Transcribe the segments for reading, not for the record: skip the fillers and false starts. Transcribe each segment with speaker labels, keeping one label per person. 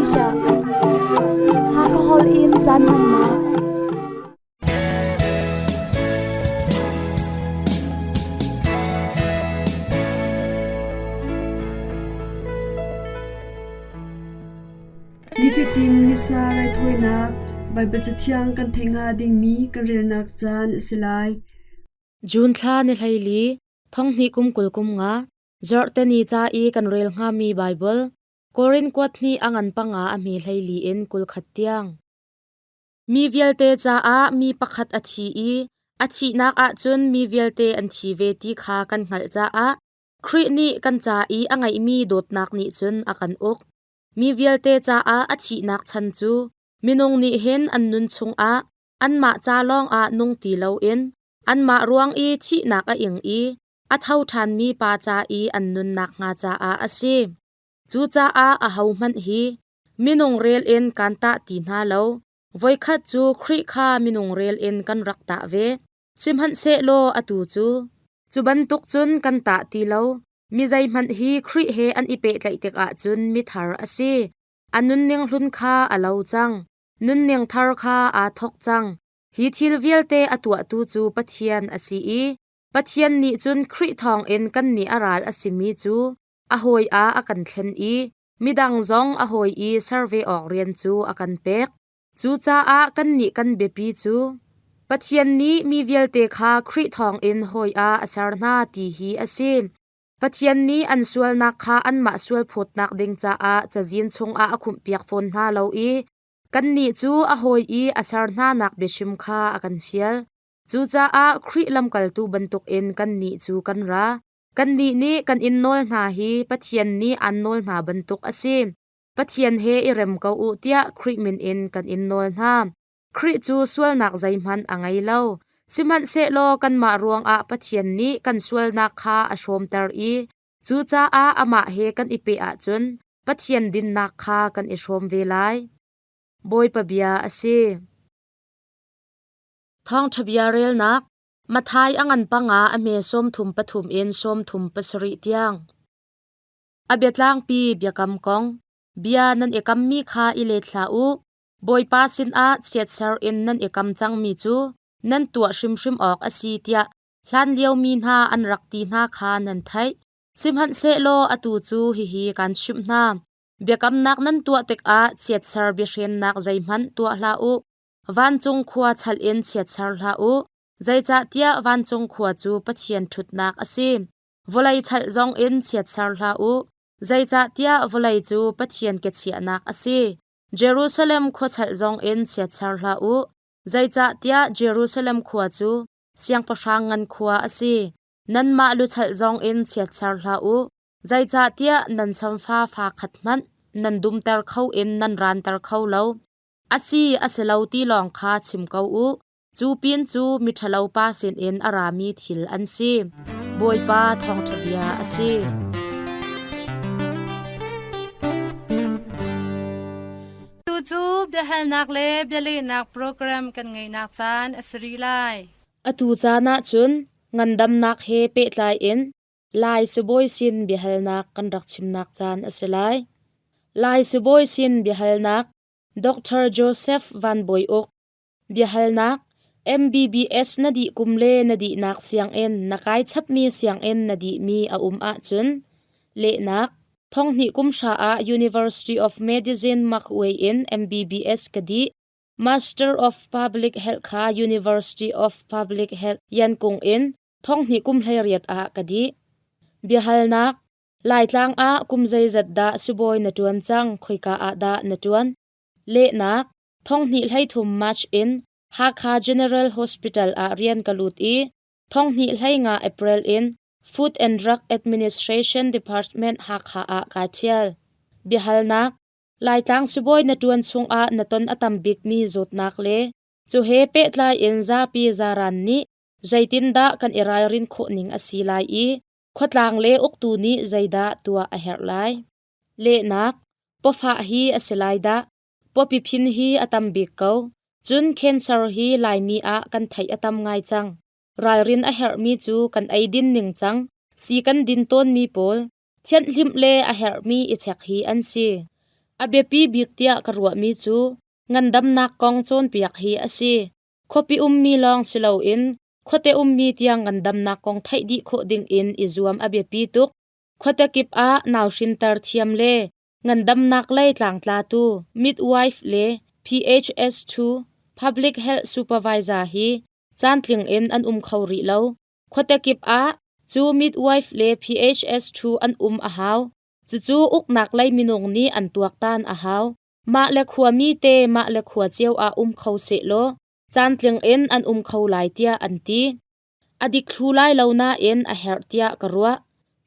Speaker 1: Asia. Hakha holh in caan hmannak.
Speaker 2: Nifatin Missa raithawinak Baibal Cathiang kan theih hnga dingmi kan relnak caan a si lai.
Speaker 3: June thla ni 14, thonghnih kum 20 kum nga, zarhteni ca i kan rel hngami Baibal, Korin kuat hnih a ngan panga a hme 14 in 21 tiang. Mi vialte caah mi pakhat a thi i a thihnak ahcun mi vialte an thi ve ti kha kan hngalh caah Khrih nih kan ca i a ngeihmi dawtnak nih cun a kan uk. Mi vialte caah a thihnak chan cu minung nih hin an nun chungah anmah ca lawngah nung ti loin anmah ruang i thihnak a ing i a tho ṭhanmi pa ca i an nun nakhnga caah a si. Cucaah ahohmanh hi minung rel in kaan tah ti hna lo. Voikhat cu Khrih kha minung rel in kan rak tah ve. Sihmanhsehlaw atu cu, cu bantuk cun kan tah ti lo. Mi zeihmanh hi Khrih he an i pehtlaih tikah cun mithar a si. A nunning hlun kha a lo cang. Nunning thar kha aa thawk cang. Hi thil vialte a tuahtu cu Pathian a si i Pathian nih cun Khrih thawngin kannih a ral a simi cu a hawi ah a kan thlen i midang zong a hawi i ser ve awk rian cu a kan pek. Cucaah kannih kan biapi cu Pathian nih mi vialte kha Khrih thawngin hawi ah a ser hna ti hi a si. Pathian nih an sualnak kha anmah sualphawtnak ding caah cazin chungah a khumhpiak fawn hna lo i kannih cu a hawi i a ser hnanak biachim kha a kan fial. Cucaah Khrih lamkaltu bantukin kannih cu kan ra. Kannih nih kan in nawl hna hi Pathian nih aan nawl hna bantuk a si. Pathian he i rem ko u tiah Khrih min in kan in nawl hna. Khrih cu sualnak zeihmanh a ngei lo. Sihmanhsehlaw kanmah ruangah Pathian nih kan sualnak kha a hrawmter i cucaah amah he kan i peh ahcun Pathian dinnak kha kan i hrawm ve lai. Bawipa bia a si. Thawngṭha bia relnak Matthai a ngan panga a hme 33 in 37 tiang. A biatlangpi biakam kong, bia nan i kammi kha i let hlah u. Bawipa sinah chiatser in nan i kam cangmi cu nan tuah hrimhrim awk a si tiah hlanlio mi hna an rak ti hna kha nan theih. Sihmanhsehlaw atu cu hihi kaan chimh hna. Biakamnak nan tuah tikah chiatser biahrennak zeihmanh tuah hlah u. Vancung khua chalh in chiatser hlah u, zeicahtiah vancung khua cu Pathian ṭhutnak a si. Vawlei chalh zongin chiatser hlah u, zeicahtiah vawlei cu Pathian kechiahnak a si. Jerusalem khua chalh zongin chiatser hlah u, zeicahtiah Jerusalem khua cu siangpahrang ngan khua a si. Nanmah luchalh zongin chiatser hlah u, zeicahtiah nan samfa fa khat hmanh nan dumter kho in nan ranter kho lo. A si, a si lo ti lawng kha chim ko u. Cu pin cu miṭhalopa sinin a rami thil an si. Bawipa thawngṭha bia a si.
Speaker 4: Tu cu biahalnak le bialehnak program kan ngeihnak caan a si rih lai.
Speaker 3: Atu caan ah cun ngandamnak he pehtlai in Lai sibawi sin biahalnak kan rak chimnak caan a si lai. Lai sibawi sin biahalnak Dr. Joseph Van Bawi Uk Biahalnak MBBS na dih kum le na dihnak sianginn na kai chapmi sianginn na dihmi a um ahcun lehnak thonghnih kum hra ah University of Medicine Magway in MBBS ka dih. Master of Public Health kha University of Public Health Yankung in thonghnih kum 18 ah ka dih. Biahalnak Laitlang ah kum zeizat dah sibawi na ṭuan cang khoika ah dah na ṭuan? Lehnak Thonghnih 13 March in Hakha General Hospital ah rian ka lut i thonghnih 15 April in Food and Drug Administration Department Hakha ah kaa ṭhial. Biahalnak Laitlang sibawi na ṭuan chungah na ton a tam bikmi zawtnak le cu he pehtlai in zapi zaran nih zeitindah kan i ralrin khawh ning a si lai i khuatlang le uktu nih zeidah tuah a herh lai? Lehnak Pawfah hi a si lai dah. Pawpi phin hi a tam bik ko. Cun cancer hi Laimi ah kan theih a tam ngai cang. Ralrin a herhmi cu kan eidin ning cang, si kan din tawnmi pawl, thianhhlimh le a herhmi i chek hi an si. A biapi bik tiah ka ruahmi cu ngandamnak kong cawnpiak hi a si. Khuapi ummi lawng si loin khuate ummi tiang ngandamnak kong theih dih khawh dingin i zuam a biapi tuk. Khuate kip ah nauhrinter thiam le ngandamnak lei tlangtlatu midwife le PHS2 Public Health Supervisor hi caantling in an um kho rih lo. Khuate kip ah cu midwife le PHS2 an um a hau. Cucu uknak lei minung nih an tuaktan a hau. Mah le khuami te mah le khua cio ah um kho sehlaw caantling in an um kho lai tiah an ti. A dik thlu lai lo nain a herh tiah ka ruah.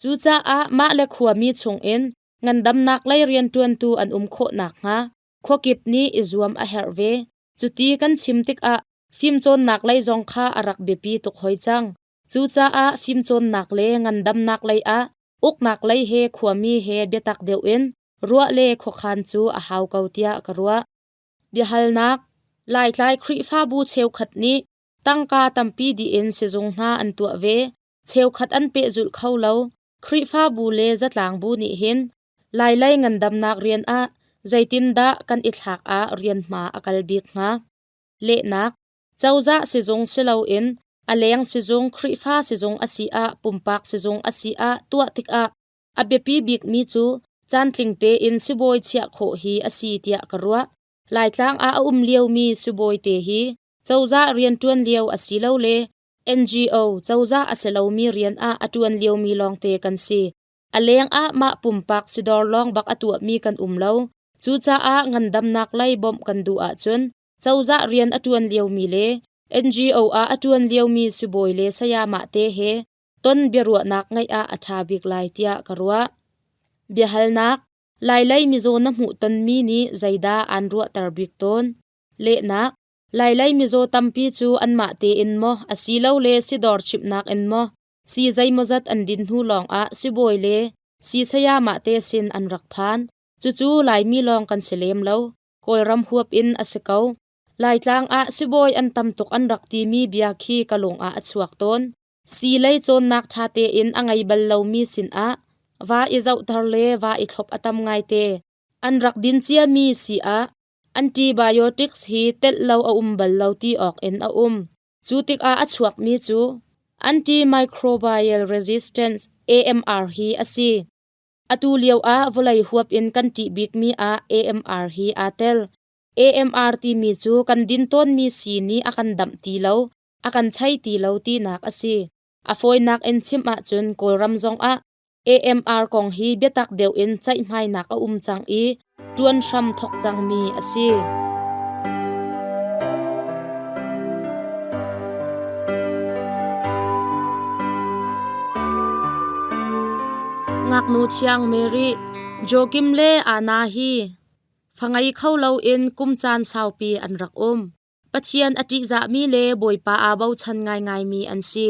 Speaker 3: Cucaah mah le khuami chungin ngandamnak lei rianṭuantu an um khawh nakhnga khuakip nih i zuam a herh ve. Cuti kan chim tikah fimcawnnak lei zong kha a rak biapi tuk hoi cang. Cucaah fimcawnnak le ngandamnak lei ah uknak lei he khuami he biatak deuh in ruah le khuakhan cu a hau ko tiah ka ruah. Biahalnak Laitlai Khrihfabu cheukhat nih tangka tampi dih in sizung hna an tuah ve. Cheukhat an pehzulh kho lo. Khrihfabu le zatlangbu nih hin Lailei ngandamnak rian ah zeitindah kan i thlak ah rianhma a kal bik hnga? Lehnak Cozah sizung si loin a leng sizung Khrihfa sizung a si ah pumpak sizung a si ah tuah tikah a biapi bikmi cu caantling tein sibawi chiah khawh hi a si tiah ka ruah. Laitlang ah a um liomi sibawi te hi cozah rianṭuan lio asilole NGO cozah a si lomi rian ah a ṭuan liomi lawngte kan si. A leng ah mah pumpak sidawr lawng bak a tuahmi kan um lo. Cucaah ngandamnak lei bawmh kan duh ahcun cozah rian a ṭuan liomi le NGO ah a ṭuan liomi sibawi le sayamah te he ton biaruahnak ngeih ah a ṭha bik lai tiah ka ruah. Biahalnak Lailei mizaw na hmuhtonmi nih zeidah aan ruahter bik tawn? Lehnak Lailei mizaw tampi cu anmah tein maw asilole sidawr chimhnak in maw si zeimawzat an din hnu lawngah sibawi le si sayamah te sin an rak phan. Cucu Laimi lawng kan si lem lo. Kawlram huap in a si ko. Laitlang ah sibawi an tam tuk an rak timi bia khi ka lung ah a chuak tawn. Sii lei cawnnak ṭha tein a ngei bal lomi sinah va i zohter le va i thlop a tam ngaite. An rak din ciami sii ah antibiotics hi telh lo a um bal lo ti awk in a um. Cu tikah a chuakmi cu antimicrobial resistance AMR hi a si. Atu lio ah vawlei huap in kan ṭih bikmi ah AMR hi aa tel. AMR timi cu kan din tawnmi sii nih a kan damh ti lo, a kan chei ti lo tinak a si. A fawinak in chim ahcun Kawlram zongah AMR kong hi biatak deuh in ceihmainak a um cang i ṭuan hram thawk cangmi a si. Ngaknu thiang Mary, Joakim le Anna hi fa ngei kho loin kum caan saupi an rak um. Pathian a ṭihzahmi le Bawipa aa bochan ngaingaimi an si.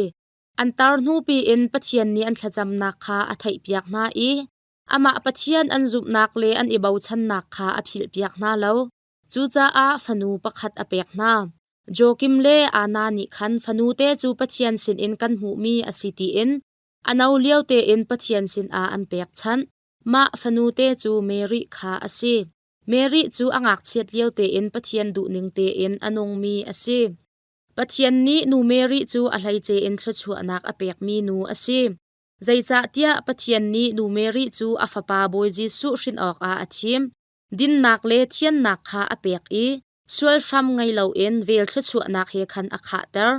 Speaker 3: An tar hnupi in Pathian nih an thlacamnak kha a theihpiak hna i amah Pathian an zumhnak le an i bochannak kha a philhpiak hna lo. Cucaah fanu pakhat a pek hna. Joakim le Anna nih khan fanute cu Pathian sinin kan hmuhmi a si tiin a no lio tein Pathian sinah an pekchanh. Mah fanute cu Mary kha a si. Mary cu a ngakchiat lio tein Pathian duhning tein a nungmi a si. Pathian nih nu Mary cu a hleice in thluachuahnak a pekmi nu a si. Zeicahtiah Pathian nih nu Mary cu a fapa Bawi Jesuh hrin awkah a thim. Dinnak le thiannak kha a pek i sual hram ngei loin vel thluachuahnak he khan a khahter.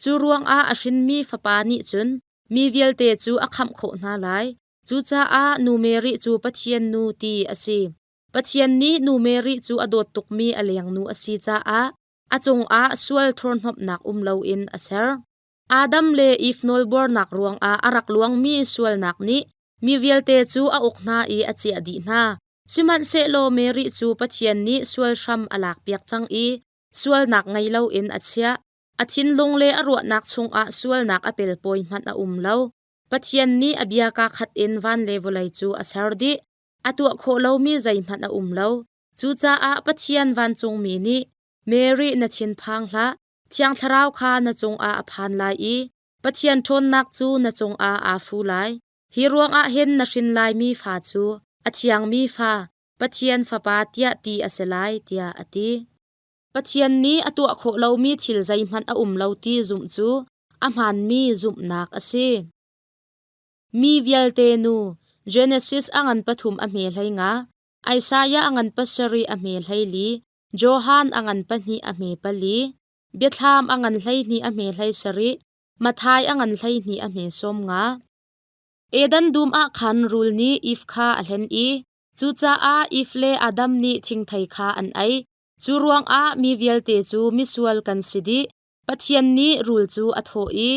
Speaker 3: Cu ruangah a hrinmi fapa nih cun mi vialte cu a khamh khawh hna lai. Cucaah nu Mary cu Pathian nu ti a si. Pathian nih nu Mary cu a dawt tukmi a lengnu a si caah a cungah sual thurhnawmhnak um loin a ser. Adam le Eve nawlbuarnak ruangah a rak luangmi sualnak nih mi vialte cu a uk hna i a ciah dih hna. Sihmanhsehlaw Mary cu Pathian nih sual hram a lakpiak cang i sualnak ngei loin a chiah. A thinlung le a ruahnak chungah sualnak a pelpawi hmanh a um lo. Pathian nih a bia kaa khat in van le vawlei cu a ser dih. A tuah khawh lomi zeihmanh a um lo. Cucaah Pathian vancungmi nih Mary na thinphang hlah, Thiang Thlarau kha na cungah a phan lai i Pathian ṭhawnnak cu na cungah aa fu lai. Hi ruangah hin na hrin laimi fa cu a thiangmi fa, Pathian Fapa tiah ti a si lai, tiah a ti. Pathian nih a tuah khawh lomi thil zeihmanh a um lo ti zumh cu a hmaanmi zumhnak a si. Mi vialte nu, Genesis a ngan pathum a hme hlei nga, Isaiah a ngan pasarih a hme hleili, Johan a ngan pahnih a hme pali, Biathlam a ngan 12 a hme 17, Matthai a ngan 12 a hme 50. Eden dum ah khan rul nih Eve kha a hlen i cucaah Eve le Adam nih thingthei kha an ei. Cu ruangah mi vialte cu misual kan si dih. Pathian nih rul cu a thawh i,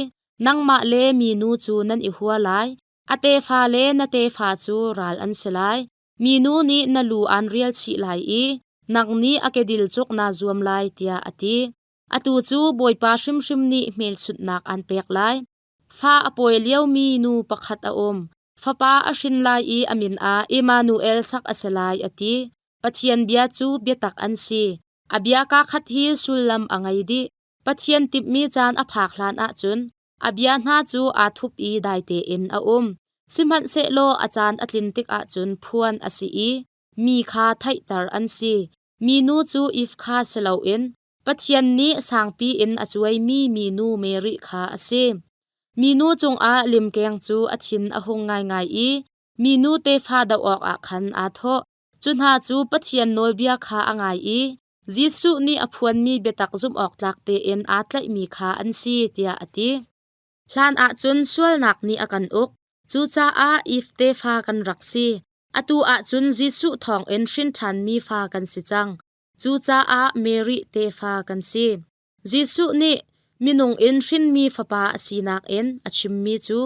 Speaker 3: Nangmah le minu cu nan i hua lai. A tefa le na tefa cu ral an si lai. Minu nih na lu aan rial chih lai i nang nih a kedil cuk naa zuam lai, tiah a ti. Atu cu Bawipa hrimhrim nih hmelchunhnak aan pek lai. Fa a pawi liomi nu pakhat a um. Fapa a hrin lai i a min ah Immanuel sak a si lai, a ti. Pathian bia cu biatak an si. A bia kaakhat hi sullam a ngei dih. Pathian timhmi caan a phak hlan ahcun a bia hna cu aa thup i dai tein a um. Sihmanhsehlaw a caan a tlin tikah cun phuan a si i mi kha theihter an si. Minu cu Eve kha si loin Pathian nih sangpi in a cuaimi minu Mary kha a si. Minu cungah limkeng cu a thin a hung ngaingai i minu tefa doh awkah khan aa thawh. Cu hna cu Pathian nawlbia kha a ngai i Jesuh nih a phuanmi biatak zumh awk tlak tein aa tlaihmi kha an si, tiah a ti. Hlan ahcun sualnak nih a kan uk, cucaah Eve tefa kan rak si. Atu ahcun Jesuh thawngin hrin ṭhanmi fa kan si cang. Cucaah Mary tefa kan si. Jesuh nih minung in hrinmi fapa a sinak in a chimmi cu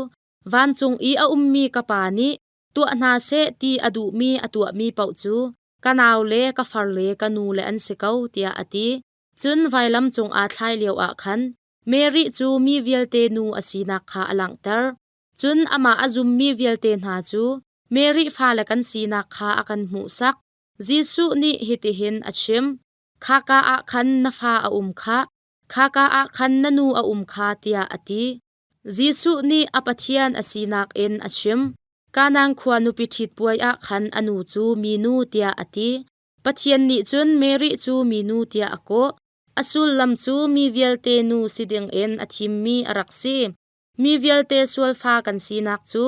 Speaker 3: vancung i a ummi ka Pa nih tuah hna seh ti a duhmi a tuahmi paoh cu ka nau le ka far le ka nu le an si ko tiah a ti. Cun vailam cung aa thlai lioah khan Mary cu mi vialte nu a sinak kha a langhter. Cun amah a zummi vialte hna cu Mary fale kan sinak kha a kan hmuhsak. Jesuh nih hitihin a chim, Khaka ah khan na fa a um khah, khaka ah khan na nu a um kha tiah a ti. Jesuh nih a Pathian a sinak in a chim. Kanaan khua nupi ṭhit puai ah khan a nu cu minu tiah a ti. Pathian nih cun Mary cu minu tiah a kawh. A sullam cu mi vialte nu si dingin a thimmi a rak si. Mi vialte sualfa kan sinak cu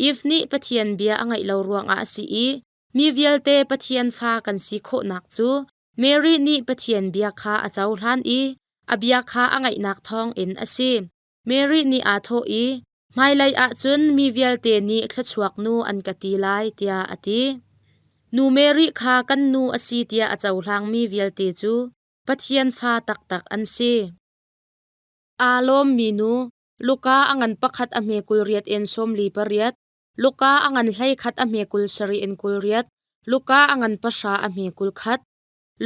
Speaker 3: Eve nih Pathian bia a ngaih lo ruangah a si i mi vialte Pathian fa kan si khawhnak cu Mary nih Pathian bia kha a cohlan i a bia kha a ngaihnak thawngin a si. Mary nih aa thawh i, Hmailei ah cun mi vialte nih thluachuak nu an ka ti lai, tiah a ti. Nu Mary kha kan nu a si tiah a cohlangmi vialte cu Pathian fa taktak an si. Aa lawmmi nu, Luka a ngan pakhat a hme 28 in 48, Luka a ngan 11 a hme 27 in 28, Luka a ngan pahra a hme 21.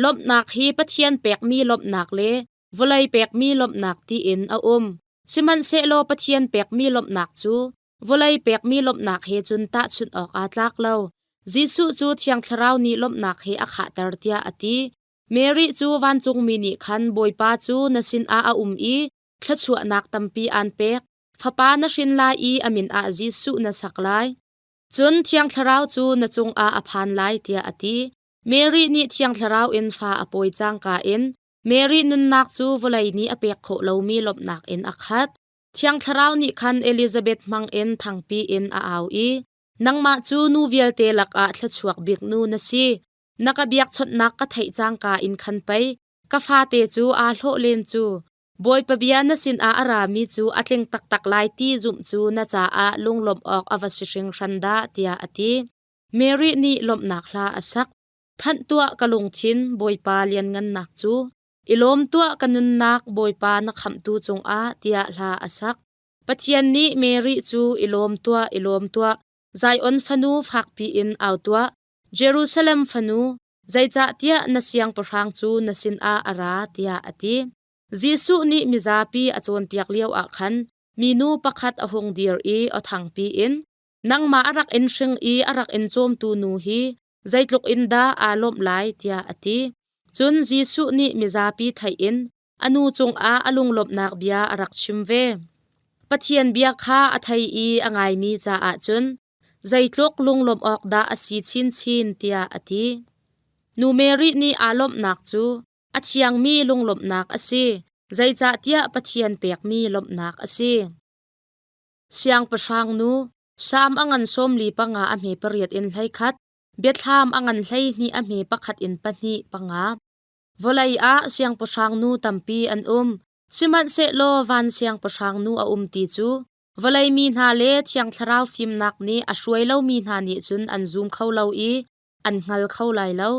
Speaker 3: Lawmhnak hi Pathian pekmi lawmhnak le vawlei pekmi lawmhnak tiin a um. Sihmanhsehlaw Pathian pekmi lawmhnak cu vawlei pekmi lawmhnak he cun tahchunh awk aa tlak lo. Jesuh cu Thiang Thlarau nih lawmhnak he a khahter tiah a ti. Mary cu vancungmi nih khan Bawipa cu na sinah a um i thluachuahnak tampi aan pek. Fapa na hrin lai i a min ah Jesuh na sak lai. Cun Thiang Thlarau cu na cungah a phan lai tiah a ti. Mary nih Thiang Thlarau in fa a pawi cangka in Mary nunnak cu vawlei nih a pek khawh lomi lawmhnak in a khat. Thiang Thlarau nih khan Elizabeth hmangin thangpi in a au i, Nangmah cu nu vialte lakah thluachuak bik nu na si. Na ka biakchawnhnak ka theih cangka in khan pei ka fate cu aa hlawh len cu. Bawipa bia na sinah a rami cu a tling taktak lai ti zumh cu na caah lunglawmh awk a va si hringhran dah, tiah a ti. Mary nih lawmhnak hla a sak. Thanh tuah ka lungthin, Bawipa lianngannak cu. I lawm tuah ka nunnak, Bawipa na khamhtu cungah, tiah hla a sak. Pathian nih Mary cu i lawm tuah, i lawm tuah, Zion fanu fakpi in au tuah, Jerusalem fanu, zeicahtiah na siangpahrang cu na sinah a ra, tiah a ti. Jesuh nih mizapi a cawnpiak lioah khan minu pakhat a hung dir i aw thangpi in, Nangmah a rak in hring i a rak in cawmtu nu hi zeitluk in dah aa lawmh lai, tiah a ti. Cun Jesuh nih mizapi theih in a nu cungah a lunglawmhnak bia a rak chim ve. Pathian bia kha a thei i a ngaimi caah cun Zeitluk lunglawmh awk dah a si chinchin tiah a ti. Nu Mary nih aa lawmhnak cu a thiangmi lunglawmhnak a si, zeicahtiah Pathian pekmi lawmhnak a si. Siangpahrang nu, Salm a ngan 45 a hme 8 in 11, Biathlam a ngan 12 a hme 1 in 2 5. Vawlei ah siangpahrang nu tampi an um, sihmanhsehlaw van siangpahrang nu a um ti cu vawlei mi hna le Thiang Thlarau fimnak nih a hruai lomi hna nih cun an zum kho lo i an hngal kho lai lo.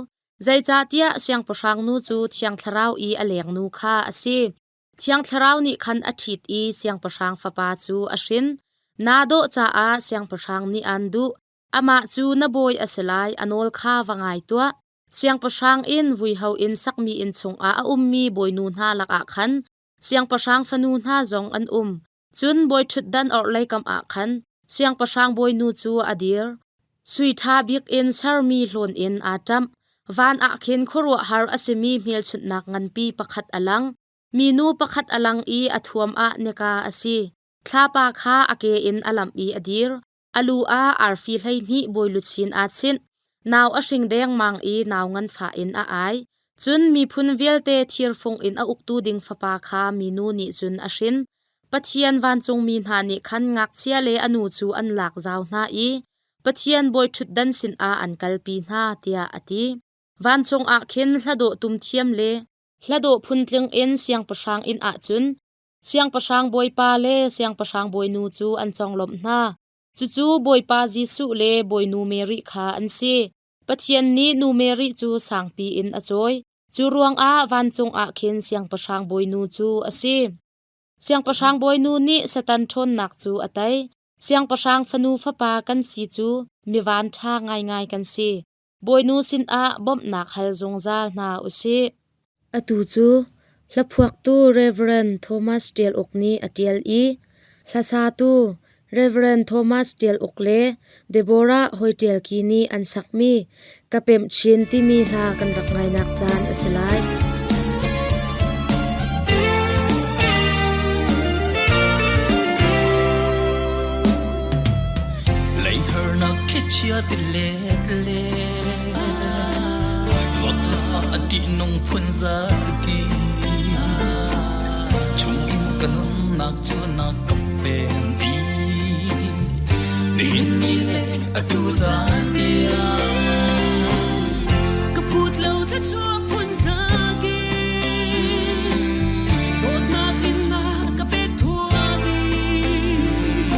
Speaker 3: Zeicahtiah siangpahrang nu cu Thiang Thlarau i a lengnu kha a si. Thiang Thlarau nih khan a ṭhit i siangpahrang fapa cu a hrin. Naa dawh caah siangpahrang nih aan duh. Amah cu na bawi a si lai, a nawl kha va ngai tuah. Siangpahrang inn vuiho in sakmi inn chungah a ummi bawinu hna lakah khan siangpahrang fanu hna zong an um. Cun bawiṭhutdan orhlei kam ah khan siangpahrang bawinu cu a dir. Sui ṭha bik in sermi hlawn in aa ṭamh. Van ah khin khuaruahhar a simi hmelchunhnak nganpi pakhat a lang. Minu pakhat a lang i a thuam ah nika a si. Thlapa kha a ke in a lamh i a dir. A lu ah arfi 12 bawiluchin aa chinh. Nau a hring dengmang i nau nganfah in a ai. Cun miphun vialte thirfung in a uktu ding fapa kha minu nih cun a hrin. Pathian vancungmi hna nih khan ngakchia le a nu cu an lak zau hna i Pathian bawiṭhutdan sinah an kalpi hna, tiah a ti. Vancung ah khin hladawh tum thiam le hladawh phuntling in siangpahrang inn ah cun Siangpahrang bawipa le siangpahrang bawinu cu an conglawmh hna. Cucu Bawipa Jesuh le Bawinu Mary kha an si. Pathian nih nu Mary cu sangpi in a cawi. Cu ruangah vancung ah khin siangpahrang bawinu cu a si. Siangpahrang bawinu nih Satan ṭhawnnak cu a tei. Siangpahrang fanu fapa kan si cu mivan ṭha ngaingai kan si. Bawinu sinah bawmhnak hal zungzal hna usih. Atu cu hlaphuaktu Rev. Thomas Ṭial Uk nih a ṭial i hlasatu Rev. Thomas Ṭial Uk le Deborah Hoi Ṭial Ki nih an sakmi Ka Pemh Chin timi hla kan rak ngainak caan a si lai.
Speaker 5: Leihernak thlichia ti le le Zawtla a ṭihnung phun zaki Chung in ka nunnak cu na ka fen i Nihin ni le atu caan tiang
Speaker 6: Ka phut lo thluachuah phun zaki Dawtnak in na ka pek thua ding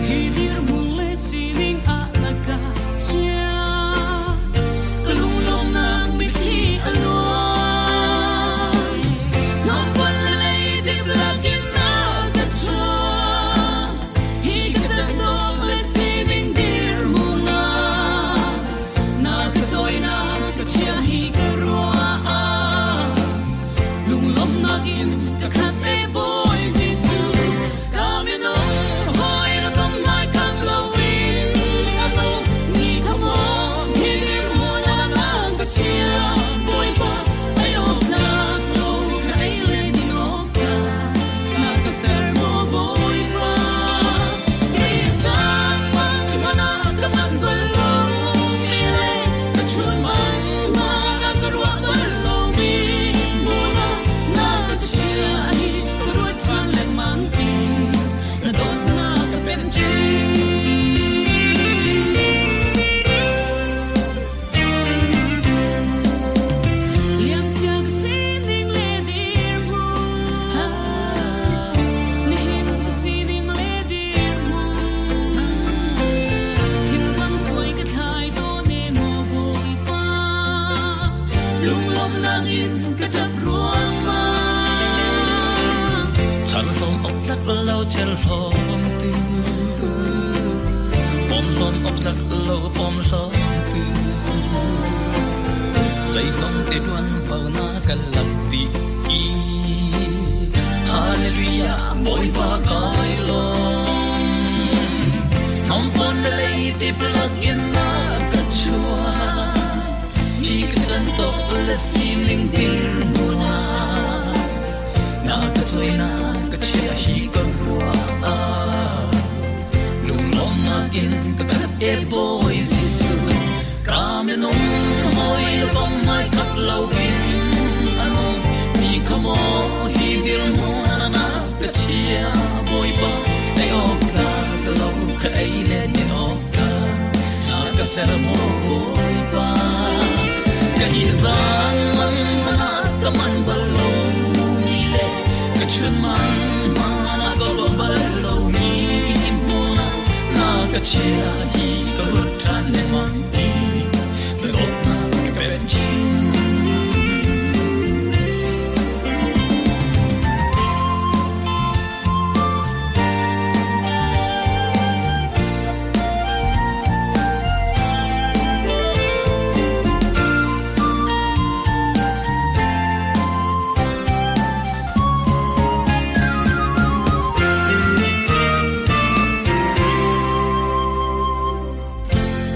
Speaker 6: Hi dirhmun le sining ah na ka chia Ka lunglawmnak mitthli a luang Hnawmpuan le leidip lakin na ka chuah Hi ka cantawk le sining dirhmun ah Na ka cawi na ka chia hi ka ruah Lunglawmhnak in ka khat e Bawi Jesuh ka minung hawi na tom ngai kham loin a nung ni kha maw hi dirhmun ah na ka chia Bawipa ei awk tlak lo ka ei le din awk tlak na ka ser maw Bawipa kei zan mang hmanh ah ka manh bal lo mi le ka chun mang hmanh ah ka ruah bal lo mi hmun ah na ka chia hi ka ruat ṭhan lengmang i na dawtnak ka pemh chin. Liamcia ka sining le dirhmun Nihin ka sining le dirhmun Thil dang cuai ka thlai tawn e maw Bawipa Lunglawmhnak in ka ṭap ruangmang
Speaker 5: Chan hlawm awk tlak lo cer hlawm tu Pom hlawm awk tlak lo pom hlawm tu Zeizong te tuan vo na kan lak dih i Hallelujah Bawipa kai lawm Hnawm le leidip lakin na ka chuah Hi ka chan tawk le sining dirhmun ah Na ka cawi na ka chia hi ka ruah ah Lunglawmhnak in ka khat e. Zang mang mana ka man bal lo mi le ka chun mang mana ka lo bal lo mi muna na ka chia hi ka ruat than lengmang ti na dawt na ka pen chin.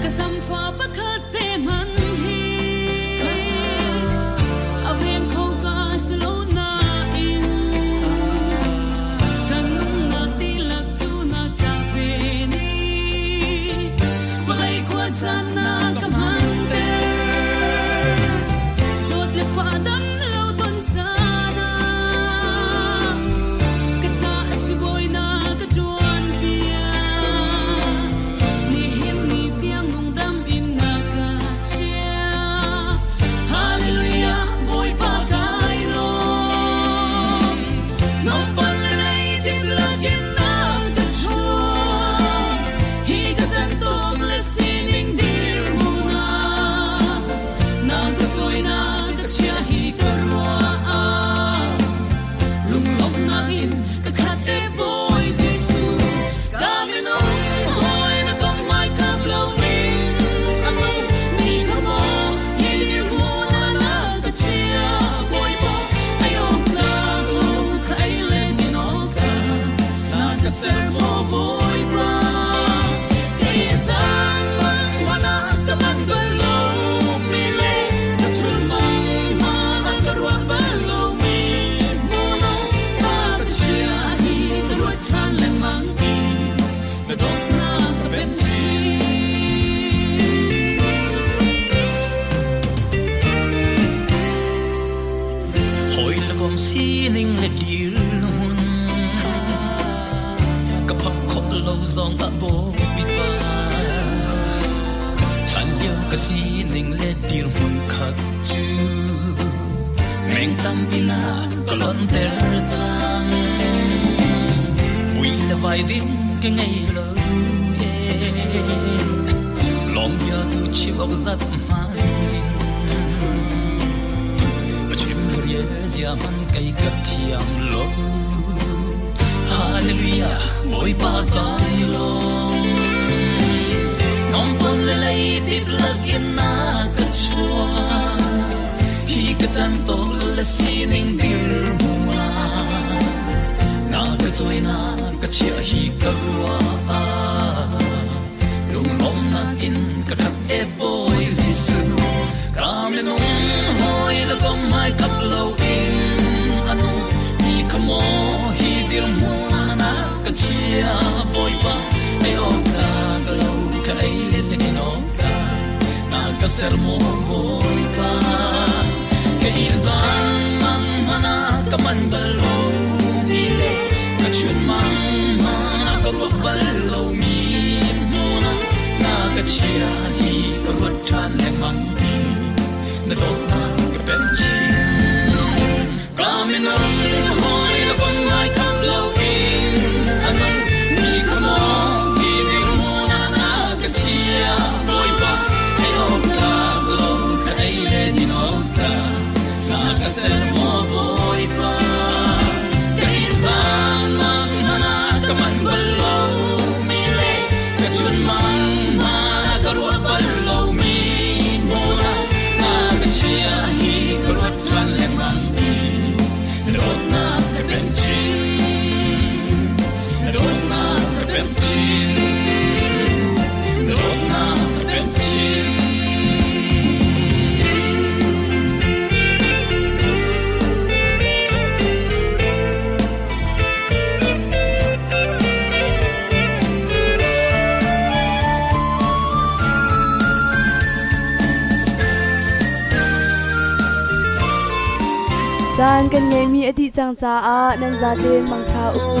Speaker 6: Ka samfa pakhat te man hi a veng kho ka slo na in kan nunnak tilak cu na ka ve ni vawlei khua caan na ka hman ter zawt le fa dam lo ton caan ah ka ca a si bawi na ka tuan piak nihin ni tiang nungdam in na ka chia.
Speaker 5: Hallelujah, Bawipa kai lawm. Nompan le lei dip lakin na ka chuak. Hi ka can tawk le sining dir muna. Na ka cawi na ka chia hi ka ruah. Lunglawmhnak in ka khat e Bawi Jesuh. Ka minung hawi na kom hmai khap lo in a nung mi kha maw hi dirhmun ah na ka chia. Bawipa ai awk tlak lo kha ei le din awk tlak na ka ser maw Bawipa. Kei zang mang hmanh ah ka man bal lo mi le ka chul mang hmanh ah ka ruat bal lo mi hmun ah na ka chia hi ka ruat ṭhan lengmang ti na dawtnak ka pen chin. Hawi le kom sining le dirhmun ka phak khawh lo zong ah Bawipa hlan lio ka sining le dirhmun khat cu meng tampi na ka lonter cang. Vui le vai ding ka ngei lo e lawng bia tu chim awk zat hman in chim rial zia man kai ka thiam lo. Hallelujah, Bawipa kai lawm. Nompan le lei dip lakin na ka chuak. Hi ka can tawk le sining dirhmun ah na ka cawi na ka chia hi ka ruah. Lunglawmhnak in ka khat e Bawi Jesuh. Ka minung hawi le kom hmai khap lo in a nung mi kha maw hi dirhmun ah na ka chia. Bawipa ai awk tlak lo ka ei le din awk tlak na ka ser maw Bawipa. Kei zang mang hmanh ah ka man bal lo mi le ka chun mang hmanh ah ka ruat bal lo mi hmun ah na ka chia hi ka ruat ṭhan lengmang ti na dawtnak ka pen chin. Ka minung hawi le kom ngai kham lo in a nung mi kha maw hi dirhmun ah na ka chia. Bawipa ei awk tlak lo ka ei le din awk tlak na ka ser maw Bawipa. Kei zang mang hmanh ah ka man bal lo mi le ka chun mang hmanh ah ka ruat bal lo mi hmun ah na ka chia hi ka ruat ṭhan lengmang ti na dawtnak ka pen chin. Na dawtnak ka pen chin. Na dawtnak ka pen chin.
Speaker 2: Caan kan ngeihmi a dih cang caah nan zaten mangtha u.